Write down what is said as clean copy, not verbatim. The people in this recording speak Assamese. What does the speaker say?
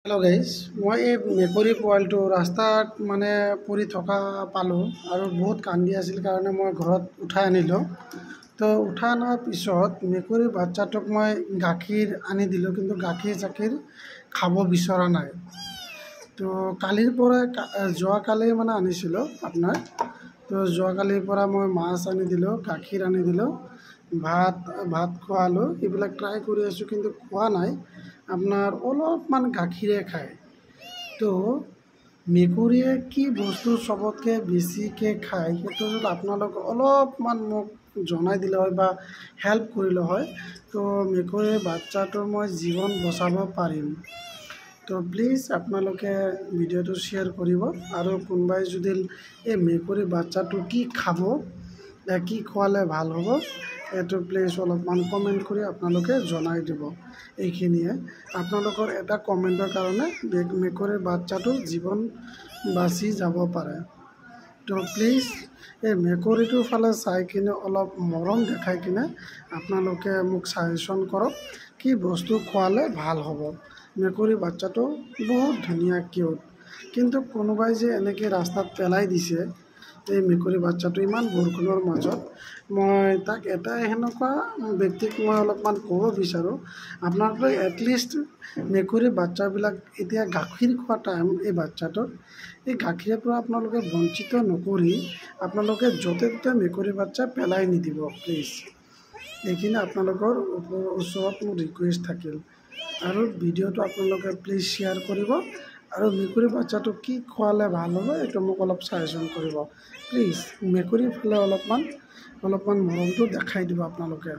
হেল্ল' গাইজ, মই এই মেকুৰী পোৱালিটো ৰাস্তাত মানে পৰি থকা পালোঁ আৰু বহুত কান্দি আছিল কাৰণে মই ঘৰত উঠাই আনিলোঁ। তো উঠাই অনাৰ পিছত মেকুৰী বাচ্ছাটোক মই গাখীৰ আনি দিলোঁ, কিন্তু গাখীৰ চাখীৰ খাব বিচৰা নাই। তো কালিৰ পৰা, যোৱাকালি মানে আনিছিলোঁ আপোনাৰ, তো যোৱাকালিৰ পৰা মই মাছ আনি দিলোঁ, গাখীৰ আনি দিলোঁ, ভাত খোৱালোঁ, এইবিলাক ট্ৰাই কৰি আছোঁ, কিন্তু খোৱা নাই। আপোনাৰ অলপমান গাখীৰে খায়। তো মেকুৰীয়ে কি বস্তু চবতকৈ বেছিকৈ খায়, সেইটো যদি আপোনালোকে অলপমান মোক জনাই দিলে হয় বা হেল্প কৰিলে হয়, তো মেকুৰীৰ বাচ্ছাটোৰ মই জীৱন বচাব পাৰিম। তো প্লিজ আপোনালোকে ভিডিঅ'টো শ্বেয়াৰ কৰিব আৰু কোনোবাই যদি এই মেকুৰী বাচ্ছাটো কি খাব, কি খোৱালে ভাল হ'ব, এইটো প্লিজ অলপমান কমেণ্ট কৰি আপোনালোকে জনাই দিব। এইখিনিয়ে আপোনালোকৰ এটা কমেণ্টৰ কাৰণে মেকুৰীৰ বাচ্ছাটোৰ জীৱন বাচি যাব পাৰে। তো প্লিজ এই মেকুৰীটোৰ ফালে চাই কিনে অলপ মৰম দেখাই কিনে আপোনালোকে মোক ছাজেশ্যন কৰক কি বস্তু খোৱালে ভাল হ'ব। মেকুৰী বাচ্ছাটো বহুত ধুনীয়া, কিউট, কিন্তু কোনোবাই যে এনেকৈ ৰাস্তাত পেলাই দিছে এই মেকুৰী বাচ্ছাটো ইমান বৰষুণৰ মাজত, মই তাক এটা সেনেকুৱা ব্যক্তিক মই অলপমান ক'ব বিচাৰোঁ, আপোনালোকে এটলিষ্ট মেকুৰী বাচ্ছাবিলাক এতিয়া গাখীৰ খোৱা টাইম, এই বাচ্ছাটোৰ এই গাখীৰৰ পৰা আপোনালোকে বঞ্চিত নকৰি আপোনালোকে য'তে ত'তে মেকুৰী বাচ্ছা পেলাই নিদিব প্লিজ। এইখিনি আপোনালোকৰ ওচৰত মোৰ ৰিকুৱেষ্ট থাকিল আৰু ভিডিঅ'টো আপোনালোকে প্লিজ শ্বেয়াৰ কৰিব আৰু মেকুৰী বাচ্ছাটোক কি খোৱালে ভাল হ'ব, এইটো মোক অলপ ছাজেশ্যন কৰিব প্লিজ। মেকুৰীৰ ফালে অলপমান মৰমটো দেখাই দিব আপোনালোকে।